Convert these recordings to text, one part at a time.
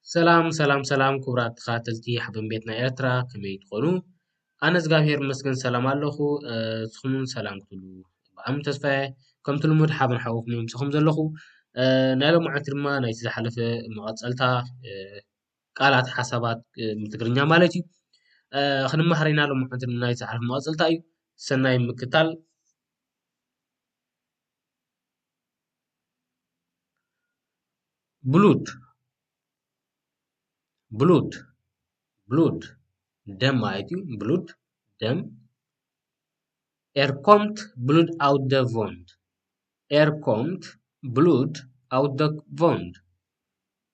ሰላም ሰላም ሰላም፣ ክቡራት ተኸታተልቲ ሓበን ቤት ናይ ኤርትራ፣ ከመይ ትኾኑ? ኣነ እግዚኣብሔር ይመስገን ሰላም ኣለኹ። እ፣ ንስኹም እውን ሰላም ክትብሉ ብኣምን ተስፋ እየ። ከምቲ ልሙድ ሓበን ሓውኹም እየ ምሳኹም ዘለኹ። እ፣ ናይ ሎማዓንቲ ድማ ናይቲ ዝሓለፈ መቐጸልታ፣ እ፣ ቃላት ሓሳባት፣ እ፣ ብትግርኛ ማለት እዩ። እ፣ ክንመሃር ኢና ሎማዓንቲ ናይቲ ዝሓለፈ መቐጸልታ እዩ። ሰናይ ምክታል። ብሉድ ብሉድ ብሉድ ደም ማለት እዩ። ብሉድ ደም። Er kommt Blut aus der Wund. Er kommt Blut aus der Wund.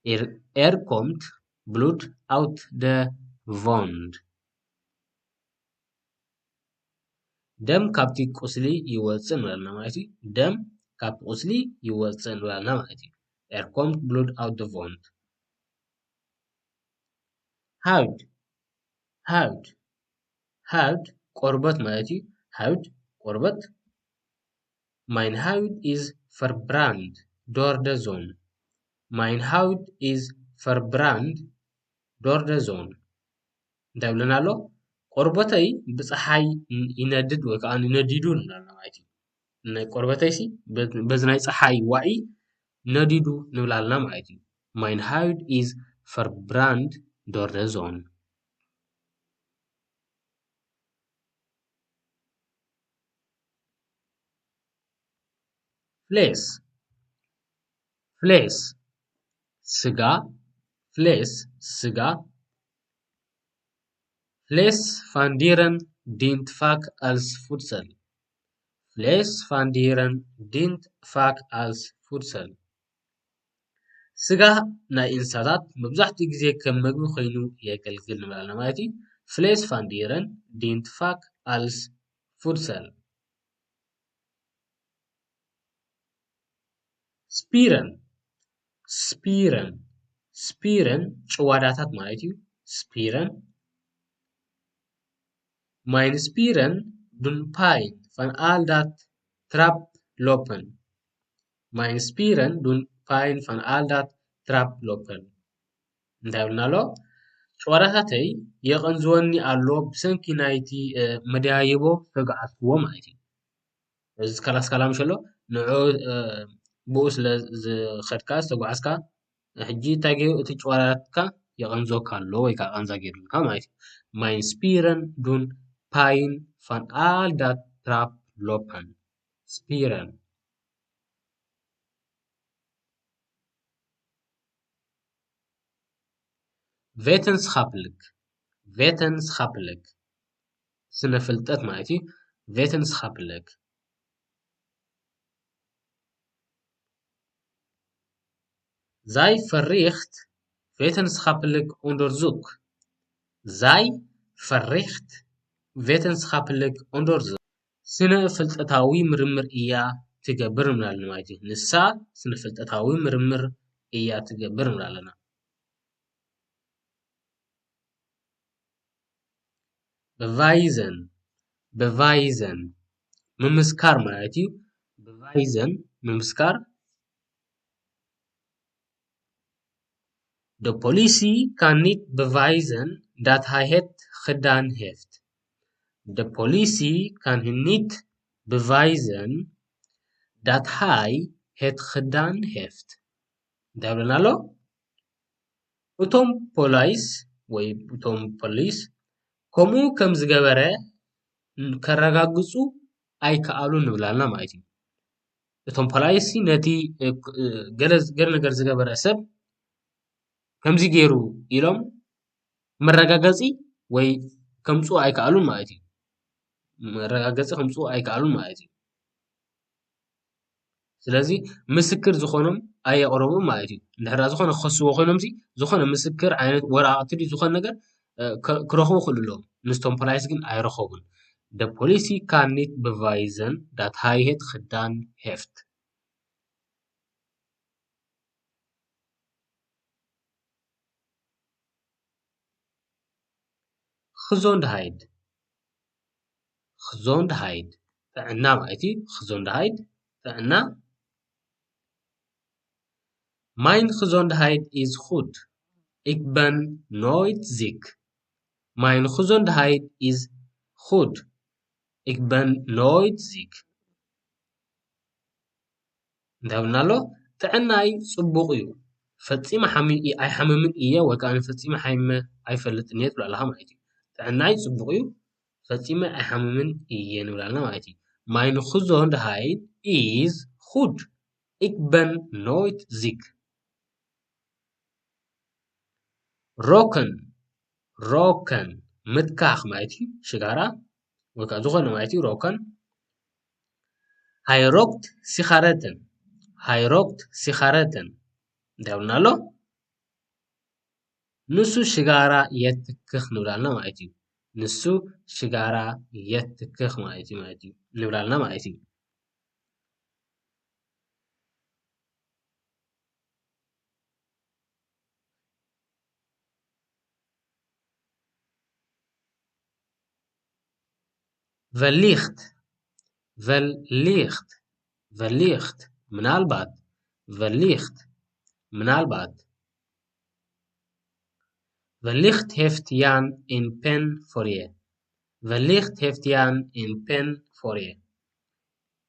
Er, er kommt Blut aus der Wund. ደም ካብቲ ቁስሊ ይወፅእ ንብላልና ማለት እዩ። ደም ካብቲ ቁስሊ ይወፅእ ንብላልና ማለት እዩ። Er kommt Blut aus der Wund. ሃውድ ሃውድ ሃውድ ቆርበት ማለት እዩ። ሃውድ ቆርበት። Mein Haut ist verbrannt durch die Sonne. Mein Haut ist verbrannt durch die Sonne. እንታይ ብለና ኣሎ? ቆርበተይ ብፀሓይ ይነድድ ወይ ከዓ ነዲዱ ንብላልና ማለት እዩ። ናይ ቆርበተይሲ በ-፣ በዚ ናይ ፀሓይ ዋዒ ነዲዱ ንብላልና ማለት እዩ። Mein Haut ist verbrannt durch die Sonne. ፍሌስ ፍሌስ ስጋ። ፍሌስ ስጋ። Fleisch von Tieren dient fach als Futter. Fleisch von Tieren dient fach als Futter. ስጋ ናይ እንስሳታት መብዛሕትኡ ግዜ ከም መግቢ ኮይኑ የገልግል ንብላልና ማለት እዩ። Fleisch von Tieren dient fach als Futter. ስፒረን ስፒረን ስፒረን ጭዋዳታት ማለት እዩ። ስፒረን። Meine Spieren dun Pein von all dat Trap lopen. Meine Spieren dun Pein von all dat Trap lopen. እንታይ ብልና ኣሎ? ጭዋዳታተይ የቐንዝወኒ ኣሎ ብሰንኪ ናይቲ፣ እ፣ መደያይቦ ዝተጓዓዝክዎ ማለት እዩ። እዚ ካላስ ካላምሽ ኣሎ፣ ንዑ፣ እ፣ ብኡ ስለ ዝኸድካ፣ ዝተጓዓዝካ፣ ሕጂ እንታይ ገይሩ? እቲ ጭዋዳትካ የቐንዞካ ኣሎ ወይ ከዓ ቃንዛ ገይሩልካ ማለት እዩ። Mein Spieren dun Pein von all dat Trap lopen. ስፒረን። Wetenschaftlich. Wetenschaftlich. ስነ ፍልጠት ማለት እዩ። Wetenschaftlich. Sei verricht wetenschaftlich Untersuch. Sei verricht wetenschaftlich Untersuch. ስነ ፍልጠታዊ ምርምር እያ ትገብር ንብላለን ማለት እዩ። ንሳ ስነ ፍልጠታዊ ምርምር እያ ትገብር ንብላለና። Beweisen. Beweisen. ምምስካር ማለት እዩ። Beweisen ምምስካር። De politie kan niet bewijzen dat hij het gedaan heeft. De politie kan niet bewijzen dat hij het gedaan heeft. እንታይ ብለና ኣሎ? እቶም ፖላይስ ወይ እቶም ፖሊስ ከምኡ ከም ዝገበረ ከረጋግፁ ኣይከኣሉን ንብላልና ማለት እዩ። እቶም ፖላይስ ነቲ፣ እ፣ እ፣ ገለ፣ ገለ ነገር ዝገበረ ሰብ ከምዚ ገይሩ ኢሎም መረጋገፂ ወይ ከምፅኡ ኣይከኣሉን ማለት እዩ። መረጋገፂ ከምፅኡ ኣይከኣሉን ማለት እዩ። ስለዚ ምስክር ዝኾኖም ኣየቕረቡን ማለት እዩ። እንድሕር ዝኾነ ክኸስዎ ኮይኖም ሲ ዝኾነ ምስክር ዓይነት ወረቓቕቲ ድዩ ዝኾነ ነገር፣ እ፣ ክ-፣ ክረኽቡ ክእሉ ኣለዎም። ንስቶም ፖላይስ ግን ኣይረኸቡን። De politie kan niet bewijzen dat hij het gedaan heeft. Gezondheid. Gezondheid. ጥዕና ማለት እዩ። Gezondheid ጥዕና። Mijn gezondheid is goed. Ik ben nooit ziek. Mijn gezondheid is goed. Ik ben nooit ziek. እንታይ ብልና ኣሎ? ጥዕናይ ጽቡቕ እዩ። ፈጺመ ሓሚ-፣ ኣይሓምምን እየ ወይ ከዓ ፈጺመ ሓሚመ ኣይፈልጥን እየ ትብላ ኣለኻ ማለት እዩ። ጥዕናይ ጽቡቕ እዩ። ፈጺመ ኣይሓምምን እየ ንብላ ኣለና ማለት እዩ። Mijn gezondheid is goed. Ik ben nooit ziek. Roken. Roken. ምትካኽ ማለት እዩ። ሽጋራ ወይ ከዓ ዝኾነ ማለት እዩ። Roken. Hij rookt sigaretten. Hij rookt sigaretten. እንታይ ብልና ኣሎ? ንሱ ሽጋራ የትክኽ ንብላልና ማለት እዩ። ንሱ ሽጋራ የትክኽ ማለት እዩ፣ ማለት እዩ፣ ንብላልና ማለት እዩ። Wellicht. Wellicht. Wellicht. ምናልባት። Wellicht. ምናልባት። Wellicht heeft Jan een pen voor je. Wellicht heeft Jan een pen voor je.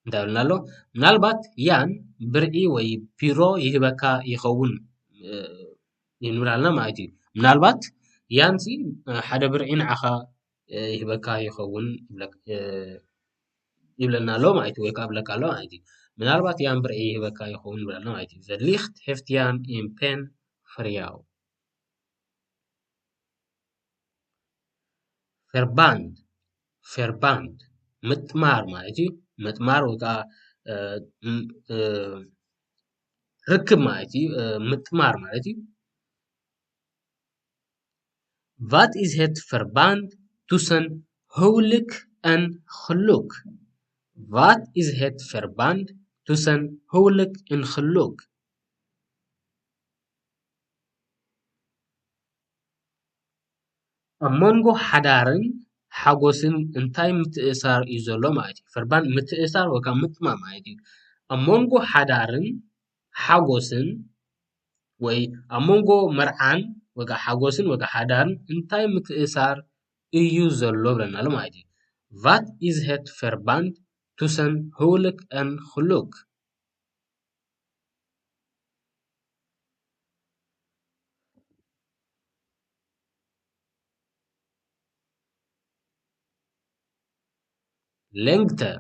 እንታይ ብልና ኣሎ? ምናልባት ያን ብርዒ ወይ ቢሮ ይህበካ ይኸውን፣ እ፣ ይንብላልና ማለት እዩ። ምናልባት ያን ሲ፣ እ፣ ሓደ ብርዒ ንዓኻ፣ እ፣ ይህበካ ይኸውን ይብለክ-፣ እ፣ ይብለና ኣሎ ማለት እዩ፣ ወይ ከዓ ይብለካ ኣሎ ማለት እዩ። ምናልባት ያን ብርዒ ይህበካ ይኸውን ይብለና ማለት እዩ። Wellicht heeft Jan een pen voor jou. Verband፣ verband፣ ምጥማር ማለት እዩ። ምጥማር ወይ ከዓ፣ እ፣ ም-፣ እ፣ ርክብ ማለት እዩ። እ፣ ምጥማር ማለት እዩ። Wat is het verband tussen huwelijk en geluk? Wat is het verband tussen huwelijk en geluk? ኣብ መንጎ ሓዳርን ሓጎስን እንታይ ምትእሳር እዩ ዘሎ ማለት እዩ? ፈርባን ምትእሳር ወይ ከዓ ምጥማር ማለት እዩ። ኣብ መንጎ ሓዳርን ሓጎስን ወይ ኣብ መንጎ መርዓን ወይ ከዓ ሓጎስን ወይ ከዓ ሓዳርን እንታይ ምትእሳር እዩ ዘሎ ብለና ኣሎ ማለት እዩ። Wat is het verband tussen huwelijk en geluk? Lengte.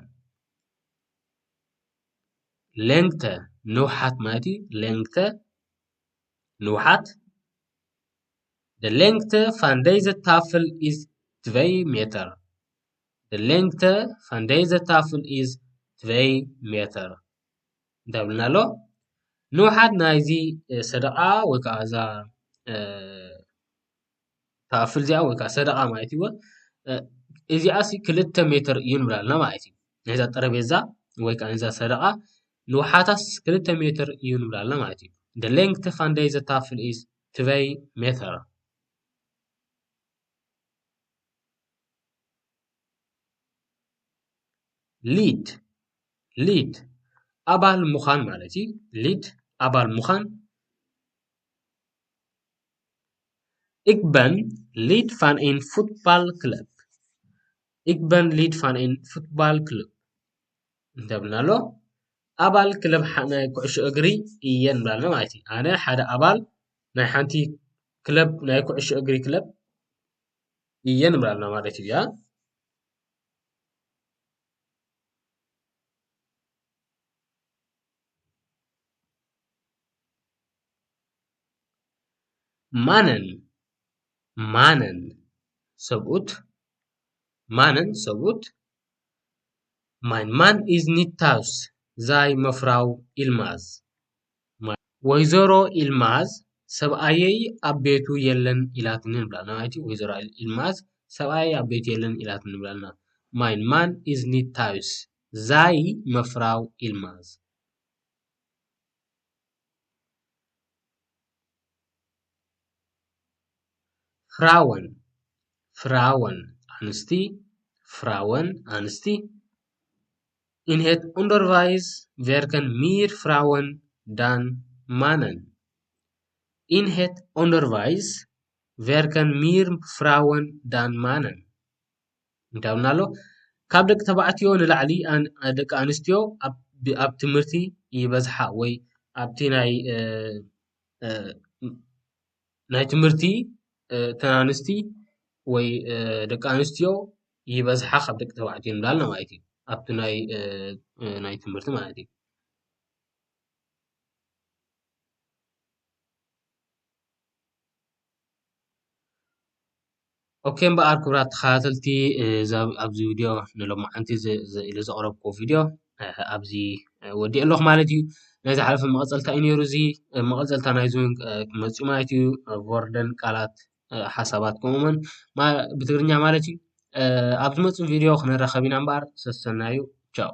Lengte. ንውሓት ማለት እዩ። Lengte. ንውሓት። De lengte van deze tafel is twee meter. De lengte van deze tafel is twee meter. እንታይ ብልና ኣሎ? ንውሓት ናይዚ፣ እ፣ ሰደቓ ወይ ከዓ እዛ፣ እ፣ ታፍል እዚኣ ወይ ከዓ ሰደቓ ማለት እዩ። እ፣ እዚኣ ሲ ክልተ ሜትር እዩ ንብላልና ማለት እዩ። ናይዛ ጠረጴዛ ወይ ከዓ ናይዛ ሰደቓ ንውሓታስ ክልተ ሜትር እዩ ንብላልና ማለት እዩ። De lengte van deze tafel is twee meter. Lid. Lid. ኣባል ምዃን ማለት እዩ። Lid ኣባል ምዃን። Ik ben lid van een voetbalclub. Ik ben lid van een voetbalclub. እንታይ ብልና ኣሎ? ኣባል ክለብ ሓ-፣ ናይ ኩዕሾ እግሪ እየ ንብላልና ማለት እዩ። ኣነ ሓደ ኣባል ናይ ሓንቲ ክለብ፣ ናይ ኩዕሾ እግሪ ክለብ እየ ንብላልና ማለት እዩ። ያ። Mannen. Mannen. ሰብኡት። Mannen፣ ሰብኡት። Mijn man is niet thuis, zei mevrouw Ilmaz. ማ-፣ ወይዘሮ ኢልማዝ ሰብኣየይ ኣብ ቤቱ የለን ኢላትኒ ንብላልና ማለት እዩ። ወይዘሮ ኢልማዝ ሰብኣየይ ኣብ ቤቱ የለን ኢላትኒ ንብላልና። Mijn man is niet thuis, zei mevrouw Ilmaz. Vrouwen. Vrouwen. ኣንስቲ። Vrouwen. ኣንስቲ። In het onderwijs werken meer vrouwen dan mannen. In het onderwijs werken meer vrouwen dan mannen. እንታይ ኣሎ? ካብ ደቂ ተባዕትዮ ንላዕሊ ኣን- ደቂ ኣንስትዮ ኣብ ብ- ኣብ ትምህርቲ ይበዝሓ ወይ ኣብቲ ናይ እ፣ እ፣ ናይ ትምህርቲ እ፣ እተን ኣንስቲ ወይ እ፣ ደቂ ኣንስትዮ ይበዝሓ ካብ ደቂ ተባዕትዮ ንላዕሊ ማለት እዩ። ኣብቲ ናይ እ፣ እ፣ ናይ ትምህርቲ ማለት እዩ። ኦኬ እምበኣር ክቡራት ተኸታተልቲ እዛ ኣብዚ ቪድዮ ንሎማዓንቲ ኢለ ዘቕረብኩ ቪድዮ ኣብዚ ወዲእ ኣለኹ ማለት እዩ። ናይ ዝሓለፈ መቐፀልታ እዩ ነይሩ እዚ መቐፀልታ ናይዚ እውን ክመፅኡ ማለት እዩ። ቮርደን ቃላት ሓሳባት ከምኡውን ብትግርኛ ማለት እዩ። ኣብ ዝመፅእ ቪድዮ ክንራኸብ ኢና እምበኣር ሰሰናዩ ቻው።